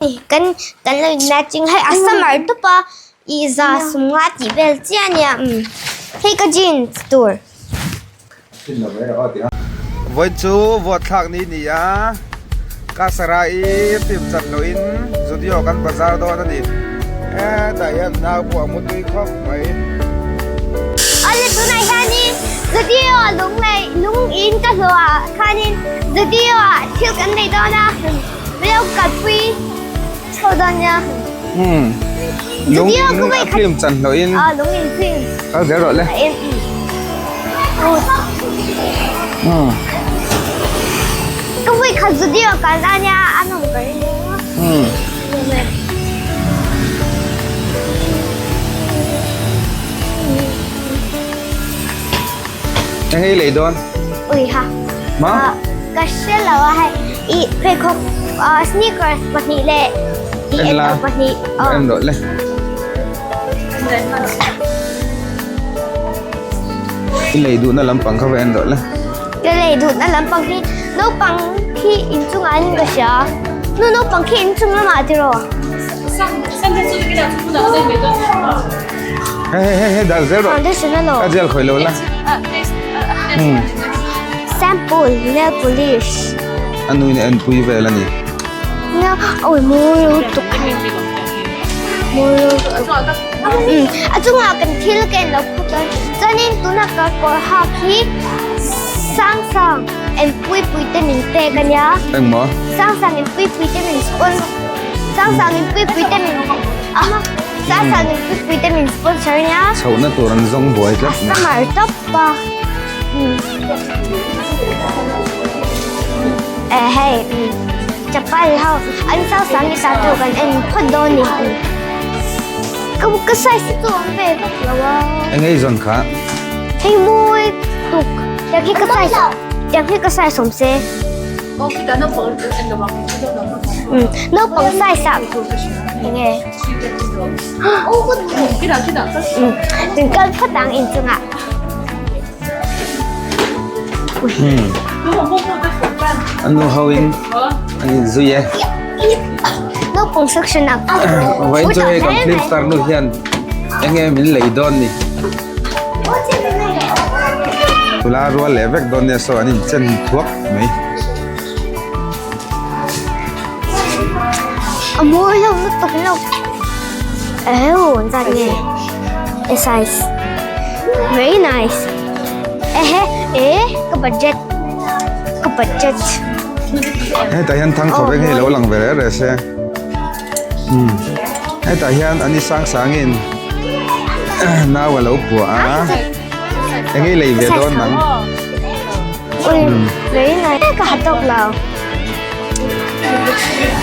Kan kan lo in matching hei a summer tawp a ih za sawmnga tih vel chiah a nia umm hei ka jeans tur. Vawi chu vote thlak ni ni a, Kasara i film chan loh in Zudio kan bazar dawn a ni. Hetah hian nau pawh a mu tui khawp mai. Awle tunah hianin Zudio lung leh lung in ka hlawh ah khanin Zudio ah thil kan nei dawn a. Leo kalpui chho dawn nia. Hmm. Lung in a film chan hlo in. Ah, lung in film. Kal zel rawh le. Hmm. Ka vui khat zudio kan a nia an awm ka ring. Hmm. Eng ei lei dawn? Ui ha. Ma? Ka hre lo a hei i pheikhawk sneakers pahnih leh i en lo pahnih. En rawh le. I lei duhna lampang kha va en rawh le. Ka lei duhna lampang hi naupang khi inchungah in ka hria. Nu naupang khi inchung lamah tiraw? Hei hei hei hei dah zel rawh. Foundation a lo. Ka gel khawih lo la. Hmm. Sample nail polish. A nu in a enpui vel a ni. Na oi mawi lutuk. Mawi lutuk. Hmm. A chungah kan thil ka en lo phawt chuan chuanin tuna ka kawr hak hi sang sang enpui pui te min pek a nia. Engmaw? Sang sang enpui pui te min sponsor sang sang enpui pui te min ah Chhohna tur an zawng buai tlat mai. Eng ei zawn kha? Kan kal phawt ang inchungah. A nu ho in an inzui e. Naupang section ah Vawiin chu hei kan film star nu hian eng nge min lei dawn ni. Tula rual leh vek dawn nia saw an inchen thuak mai. A mawi lo lutuk lo. Ew, an zat nge? A size. Very nice. Ehe, e, ka budget. Ka budget. Hetah hian thang khawp eng hei lo lang ve reh reh se. Hmm. Hetah hian ani sang sangin nau a lo puah a. Eng ei lei ve dawn nang. Ui, very nice. Ka ha tawk lo.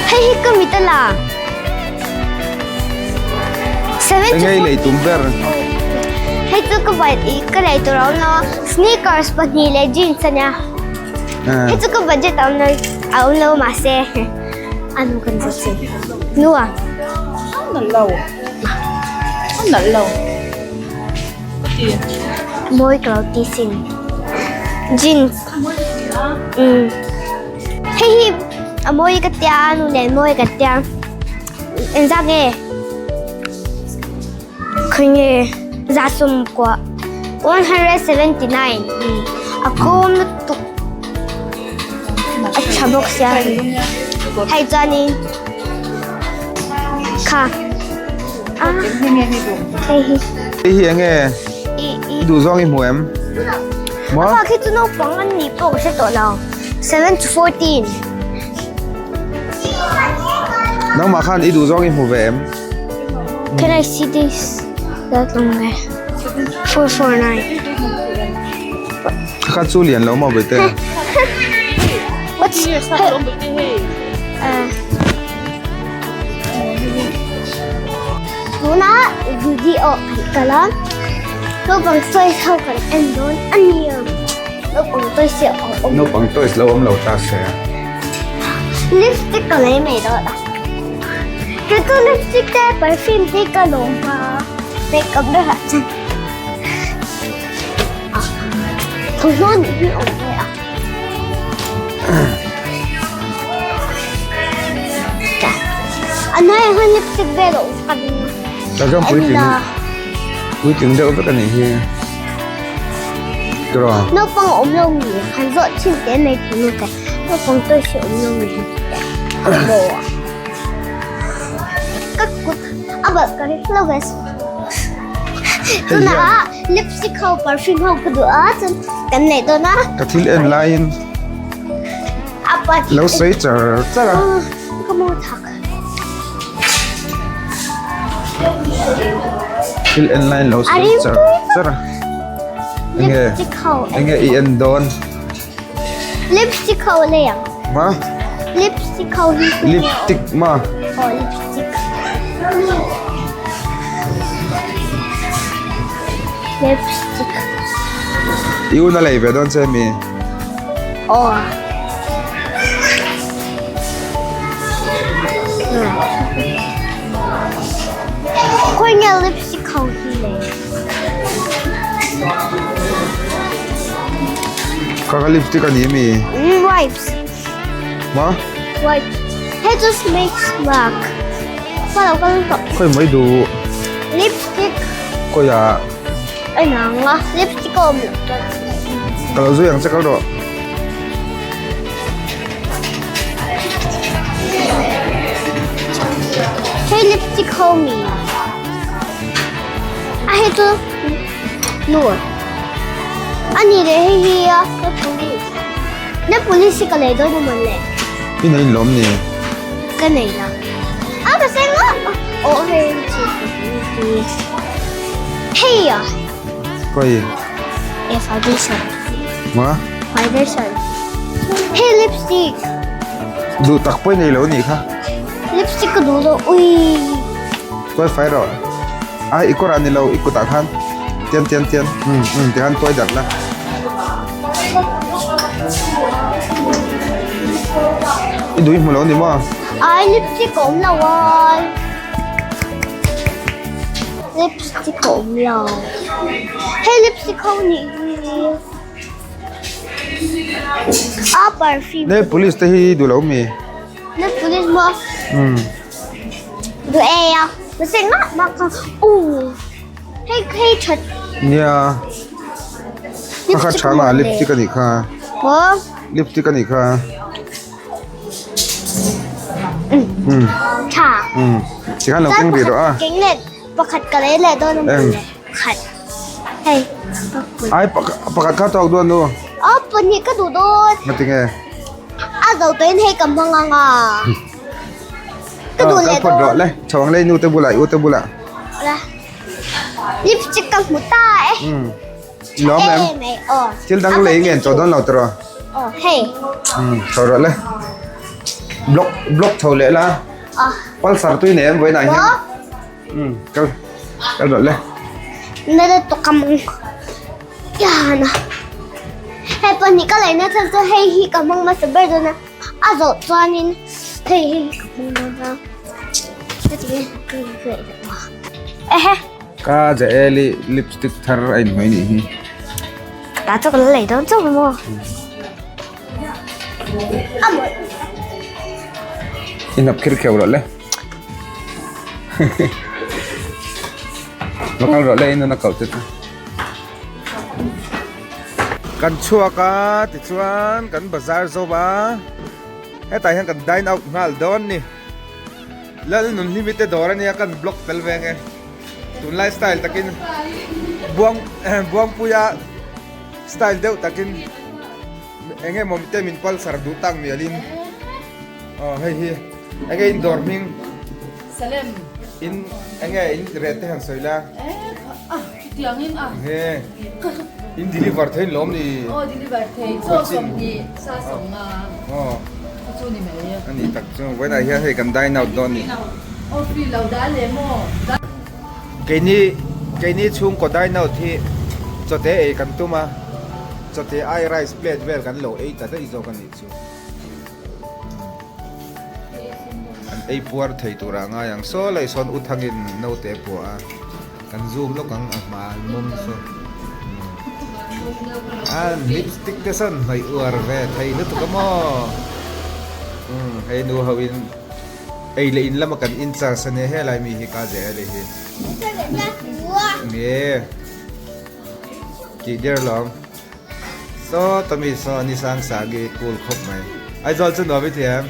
Hei hi ka mit a la. Eng ei lei tum ber. Hei chu ka vai i ka lei tur a awm lo a. Sneakers pahnih leh jeans a nia. Hei chu ka budget a awm lo a awm lo mahse a nu kan zawt sin. Nu a. A nalh lo. A nalh lo. Mawi ka lo ti sin. Jeans. Umm. Hei hi a mawi ka tia a nu nen mawi ka tia. Engzat nge? Khawnge za sawmkua 179. A kawm lutuk. A tha bawk sia. Hei chuanin kha. Hei hi enge i duh zawng i hmu em? Maw? Apa khi chu naupang an nih pawh ka hre tawh lo. 7 to 14. Nangmah khan i duh zawng i hmu ve em? Can I see this? That long nge. 449. Kha chu lian lo maw bete? What's Tuna video kan kal a, naupang toys ho kan en dawn a ni a, naupang toys hi a awm. Naupang toys lo awm lo ta se. Lipstick ka lei mai dawn a, kei chu lipstick te perfume te ka lawm a, makeup berah chuan thawmhnaw nih hi a awm ve a. A hnuaiah hian lipstick vel a awm ka ring a. Tah chuan puitling puitling deuh vek a nih hi. Tiraw? Naupang a awm lo mi han zawh chin teh mai thei nu te. Naupang toys hi a awm lo mi han ti teh. Maw? Ka kut a balh ka ring lo guys. Tunah lipstick ho perfume ho ka duh a chuan kan neih dawn a. Ka thil en laiin lo sawi char char a. Ka mu thak. Thil en laiin lo sawi char char a. Enge enge i en dawn. Lipstick ho a lei ang. Ma? Lipstick ho hi. Lipstick ma? Oh, lipstick. Lipstick. I un a lei ve dawn che mi? Oh. Khawi nge lipstick ho hi le? Kha kha lipstick a ni ami? Wipes. Ma? Wipes. He just makes black. Pa lo kal tawh. Khawi mai duh. Lipstick. Khawi ah? Ai nang a lipstick a awm loh chuan. Ka lo zui ang che kal rawh. Hei lipstick ho mi. A hei chu nu a ni leh hei hi a na police na police hi ka lei dawn emaw le I nei lawm ni ka nei la a ka seng a aw hei chu hei a koi e foundation ma foundation hei lipstick duh tak pawh i nei lo nih kha lipstick ka duh lo ui Tuai fai rawh. A i kawrah ni lo i kutah khan tian tian tian um um tikhan tuai darh la. I duh i hmu lo ni maw? Ai lipstick a awm lo ai. Lipstick a awm lo. Hei lipstick ho nih hi. A perfume. Ne police te hi duh lo mi? Ne police maw? Um. Duh e a, mahse ngah mah kha u hei hei that. Nia kha kha tha la lipstick a nih kha maw lipstick a nih kha um tha um tikhan lo keng rih rawh a keng leh pakhat ka lei leh dawn a eng pakhat hei ai pakhat kha tawk dawn nu aw pahnih ka duh dawn ngatinge a zo tawhin hei ka hmang ang a. Ka duh leh dawn. Rawh le, chho ang le i nu te bulah, i u te bulah. La. Lipstick ka hmu ta e. Um. Lawm em? Aw. Thil dang lei ngen chaw dawn lo tiraw? Aw, hei. Um, chho rawh le. Block block chho leh la. Aw. Pulsar tui nei em vawiinah hian. Um, kal kal rawh le. Na le tawk ang. Yana. Hei pahnih ka leina chhan chu hei hi ka hmang hmasa ber dawn a. A zawh chuanin hei hi ka hmang dawn a heti ka inhmeh deuh a ehe. Ka Jael-i lipstick thar a inhmeh nih hi. Tah chu ka la lei dawn chauh maw? A mawlh. I hnap khir kheuh rawh le. Va kal rawh le i nun a koh che chu. Kan chhuak a tichuan kan bazar zo va hetah hian kan dine out nghal dawn ni lal nun hlimi te dawr ania kan block tel ve ange tunlai style takin buang buangpuia style deuh takin eng emaw te min pulsar duh tak mialin aw hei hi enge in dawr hming. Salem. In enge in rate te han sawi la. Eh chutiang in a. Nge in deliver thei in lawm ni. Aw deliver thei chaw sawmhnih sa sawmnga. Aw. Chu ni mai. Ani tak chu vawiinah hian hei kan dine out dawn ni. Aw free lo dah leh maw. Keini keini chhungkaw dine out hi chawte ei kan tum a chawte ai rice plate vel kan lo ei ta daih zawk a nih chu. An ei puar thei turah a ngai ang. Saw lei sawn u thangin naute a puah a, kan zoom lawk ang a hma mawm saw. A lipstick te sawn hnawih uar ve thei lutuk a maw? Umm hei nu ho in. Ei leh in lama kan in charge a nia helai mi hi ka zel hi. Nge tih der lawm. Saw tami saw ni sang sang hi cool khawp mai. Aizawl chu nuam i thiam.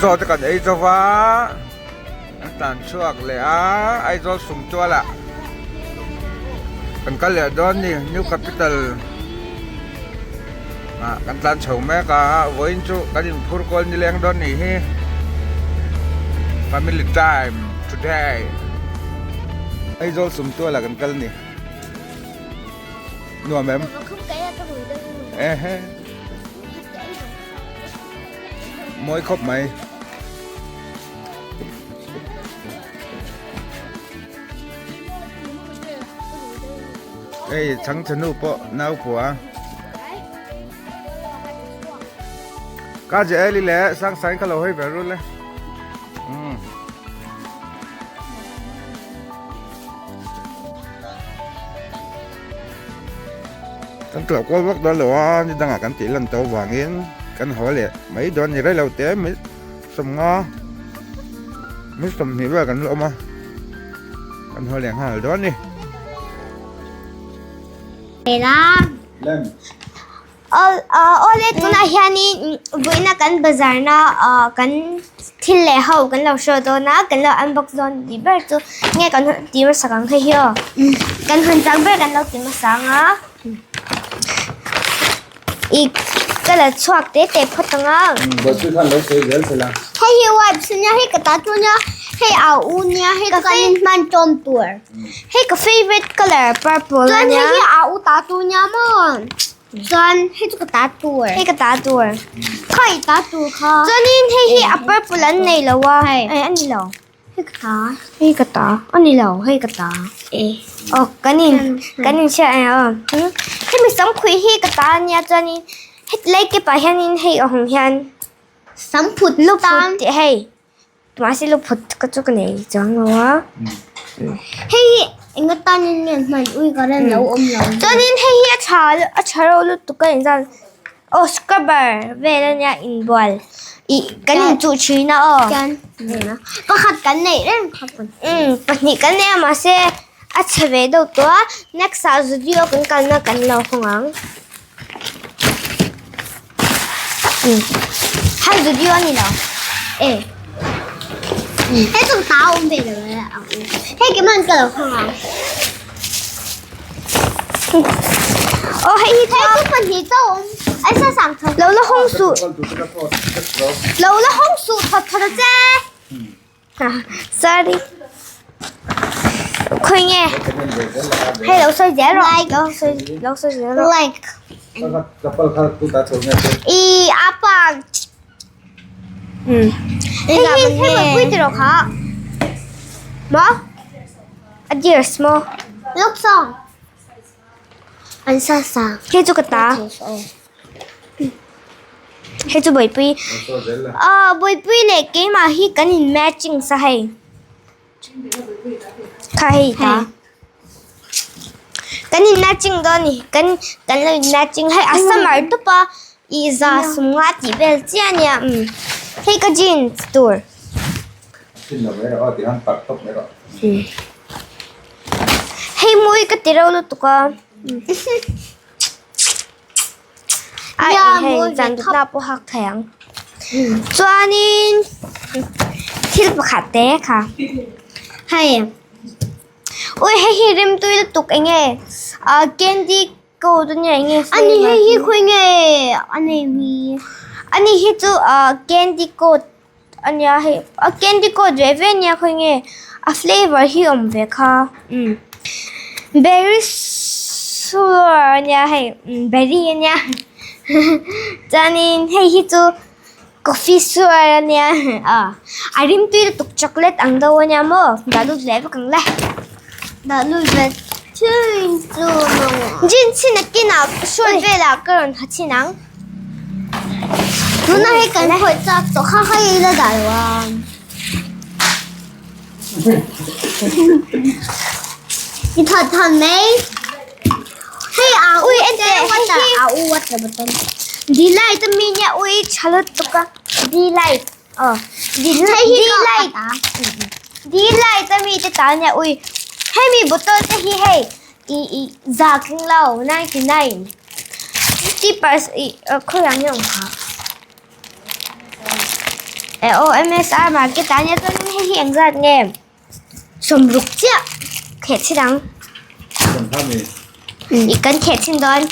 Chaw te kan ei zo va an tlan chhuak leh a Aizawl Sumtual ah kan kal leh dawn ni New Capital ah kan tlan chho mek a vawiin chu kan inphur kual nileng dawn nih hi family time today Aizawl Sumtual ah kan kal ni nuam em ehe. Mawi khawp mai. Hei chhangchhe nu pawh nau pua. Ka je eli le sang sain kha lo hawi ve rul le. Umm. Kan tlawh kual vak dawn lo a, ni dangah kan tih lan tawh vangin kan haw leh mai dawn ni rei lo te mi sawmnga mi sawmhnih vel kan la awm a, kan haw leh nghal dawn a ni. Awle tunah hianin vawiina kan bazar na kan thil leh ho kan lo show dawn a kan lo unbox dawn tih ber chu nge kan ti hmasa ang hei hi aw kan hawn chang ber kan lo ti hmasa ang a ih ka la chhuak te te phawt ang a. Hei hi wipes ania hei ka ta chu ania hei au u nia hei kan inhman tawm tur. Hei ka favourite colour purple Chuan ania. hei hi a u ta tur nia maw? Chuan hei chu ka ta tur. Hei ka ta tur. Kha i ta tur kha. Chuanin hei hi a purple an nei lo a. Hei a ni lo. Hei ka ta. Hei ka ta. A ni lo hei ka ta. E. Aw kan in kan in hriat ania aw. Hemi samkhuih hi ka ta ania chuanin hetilai kep ah hianin hei a hawng hian Samphut tan tih hei. Mahse lu phut ka chu ka nei chuang lo a. Hei hi enga tanin nge hman ui ka ren lo awm lo. Chuanin hei hi a tha a tha reuh lutuk a inzan aw scrubber vel ania inbual ih kan inchuh thin a aw. Chuan pakhat kan neih reng kha pahnih. Umm pahnih kan nei a mahse a chhe ve deuh tawh a next ah zudio kan kalna kan lo hawng ang. Hei video a ni lo e hei chu ta awm ve lo e ang u hei ke man ka lo khang ang aw hei hi hei chu pahnih chauh awm ai sa sang tho lo la hawng suh lo la hawng suh thawt thawt a che. Sorry. Khawi nge? Hei lo sawi zel rawh. Like. Lo sawi lo sawi zel rawh. Like. I apa. Hmm. Hei hi hei mui pui ti rawh kha. Maw? A dears maw? Look song. An sa sa. Hei chu ka ta. Hei chu Bawihpui aw Bawihpui leh keimah hi kan in matching sa hei kha hei ta kan in matching dawn a ni kan kan lo in matching hei a summer tawp a ih za sumnga tih vel chiah a nia umm hei ka jeans tur. Hei mawi ka ti reuh lutuk a. A hei zan na pawh hak thei ang chuanin thil pakhat te kha hei ui hei hi rimtui lutuk eng nge ah candy code ania eng nge ani hei hi khawi nge a nei hi ani hi chu ah candy code ania hei a candy code ve ve ania khawi nge a flavour hi awm ve kha umm berry sour ania hei umm berry ania chuanin hei hi chu coffee sour ania ah a rimtui lutuk chocolate ang deuh ania maw dah lut leh vek ang le dah lut ve thin chu jeans hi nakinah hruai velah ka rawn ha chhin ang. Tuna hei kan khawih chak tawh kha kha i la dah lo a. I that than mai. Hei. a Ui enteh hei hi a u water bottle. Delight ami nia ui tha lutuk a Delight aw Delight Delight ami te ta nia ui hemi bottle te hi hei ih ih za tling lo 99 50 ih khawiah nge awm kha eh aw MSR market ah nia chuan hei hi engzat nge. Sawmruk chiah kheh chhin ang. I kan kheh chhin dawn.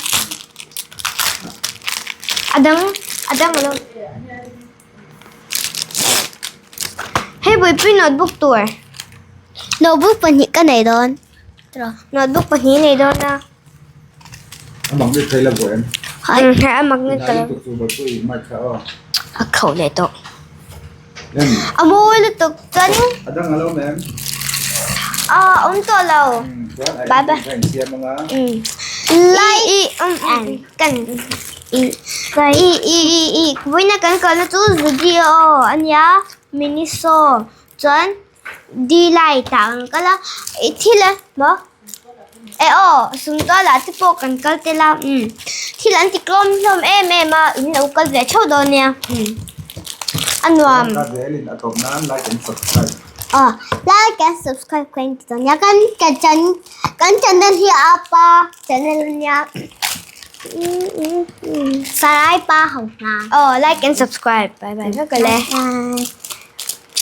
A dang a dang alo. Hei buaipui notebook tur. Notebook pahnih ka nei dawn. Notebook pahnih nei dawn a. A magnet thei la buai em? Hei a magnet ka lo. A khauh leh tawh. A mawi lutuk chuan. A dang alo mem. A awm tawh lo. Bye bye. Lai i kan i i i i i vawiina kan kalna chu Zudio ania Miniso chuan. Delight ah kan kal a ih thil a maw eh aw sumtual ah te pawh kan kal tel a umm thil an ti tlawm hlawm em em a in lo kal ve theuh dawn nia umm a nuam. Aw like and subscribe ka inti dawn nia kan kan channel hi a pa channel ania sarai pa ho hna. Aw like and subscribe bye bye vek ale. Bye.